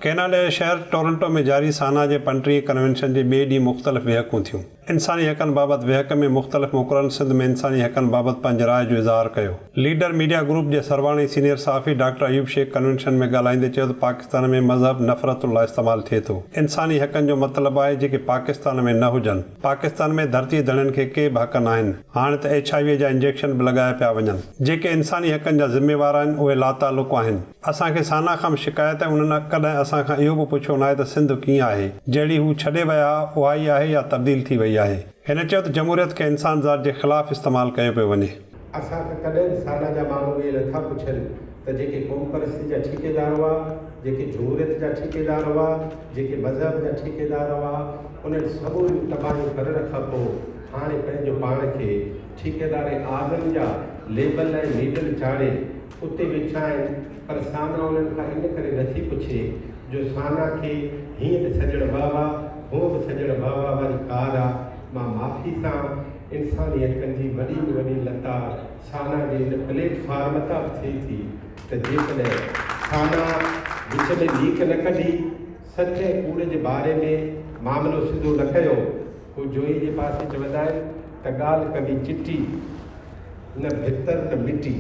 Canada جي شهر Toronto ۾ جاري سانا جي پنٽيهين ڪنوينشن جي ٻئي ڏينهن مختلف ويهڪون ٿيون. انساني حقن بابت ويهڪ ۾ مختلف مقررن سنڌ ۾ انساني حقن بابت پنهنجي راء جو اظهار ڪيو. ليڊر ميڊيا گروپ جي سرواڻ ۽ سينيئر صحافي ڊاڪٽر ايوب شيخ ڪنوينشن ۾ ڳالهائيندي چيو ته پاڪستان ۾ مذهب نفرتن لاء استعمال ٿئي ٿو. انساني حقن جو مطلب آهي جيڪي پاڪستان ۾ نه هجن. پاڪستان ۾ ڌرتي ڌڻين کي ڪي به حق ناهن. هاڻ ته ايڇ I V جا انجيڪشن به لڳايا پيا وڃن. جيڪي انساني حقن جا ذميوار آهن اهي لاتعلق آهن. اسان کي سانا کان به شڪايت آهي انهن ڪڏهن اسان کان اهو به پڇيو ناهي ته سنڌ ڪيئن آهي، جهڙي هو ڇڏي ويا ها اها ئي آهي يا تبديل ٿي وئي آهي. هن چيو ته جمهوريت کي انسان ذات جي خلاف استعمال ڪيو پيو وڃي. اسان کان ڪڏهن به سانا جا ماڻهو اهي نٿا پڇن ته جيڪي قومپرستي جا ٺيڪيدار هئا، جيڪي جمهوريت جا ٺيڪيدار هئا، جيڪي مذهب جا ٺيڪيدار هئا، انهن سموريون تباهيون ڪرڻ کان پوء هاڻي پنهنجو پاڻ کي ٺيڪيدار اعظم جا ليبل ۽ ميڊل چاڙهي اتي ويٺا آهن پر سانا انهن کان ان ڪري نٿي پڇي جو سانا کي هيئن به سڄڻ واه واه هونء به سڄڻ واه واه واري ڪار آ. مان معافي سان انساني حقن جي وڏي ۾ وڏي لتاڙ سانا جي ان پليٽ فارم تان به ٿئي ٿي ته جيڪڏهن سانا وچ ۾ ليڪ نه ڪڍي سچ ۽ ڪوڙ جي باري ۾ معاملو سڌو نه ڪيو هو جوئي جي پاسي چوندا آهن ته ڳالهه ڪبي چٽي نه ڀتر نه مٽي.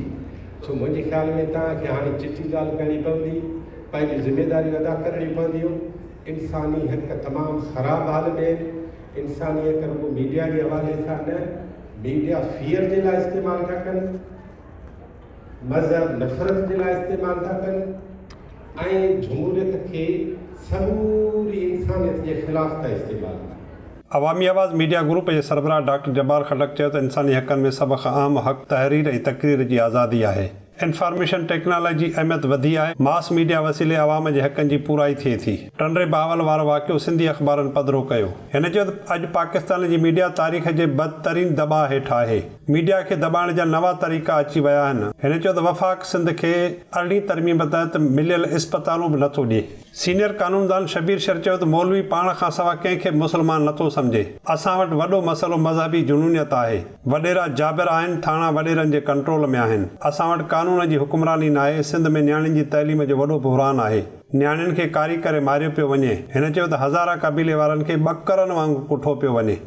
سو منهنجي خيال ۾ توهان کي هاڻي چٽي ڳالهه ڪرڻي پوندي، پنهنجون ذميداريون ادا ڪرڻيون پونديون. انساني حق تمام خراب حال ۾ آهن. انساني حق رڳو ميڊيا جي حوالي سان نه، ميڊيا فيئر جي لاء استعمال ٿا ڪن. مذهب نفرت جي لاء استعمال ٿا ڪن ۽ جمهوريت کي سموري انسانيت جي خلاف ٿا استعمال ڪن. عوامي آواز ميڊيا گروپ جي سربراهه ڊاڪٽر جبار خٽڪ چيو ته انساني حقن ۾ سڀ کان اهم حق تحرير ۽ تقرير جي آزادي آهي. انفارميشن ٽيڪنالاجي جي اهميت وڌي آهي، ماس ميڊيا وسيلي عوام جي حقن جي پورائي ٿئي ٿي. ٽنڊي بهاول وارو واقعو سنڌي اخبارن پڌرو ڪيو. هن چيو ته اڄ پاڪستان جي ميڊيا تاريخ جي بدترين دٻاء هيٺ آهي. ميڊيا کي دٻائڻ جا نوان طريقا اچي ويا آهن. هن چيو ته وفاق سنڌ کي ارڙهين ترميم تحت مليل اسپتالون به نٿو ڏئي. سينيئر قانوندان شبير شر چيو ته مولوي پاڻ کان سوا ڪنهن کي به مسلمان نٿو سمجهي. اسان وٽ وڏو مسئلو مذهبي جنونيت آهي. وڏيرا جابر آهن، ٿاڻا وڏيرن جي ڪنٽرول ۾ آهن. اسان وٽ قانون جي حڪمراني ناهي، سنڌ ۾ نياڻين جي تعليم جو وڏو بحران آهي. نياڻين کي ڪاري ڪري ماريو پيو وڃي. هن چيو ته هزارا قبيلي وارن کي ٻڪرن وانگر ڪٺو پيو وڃي.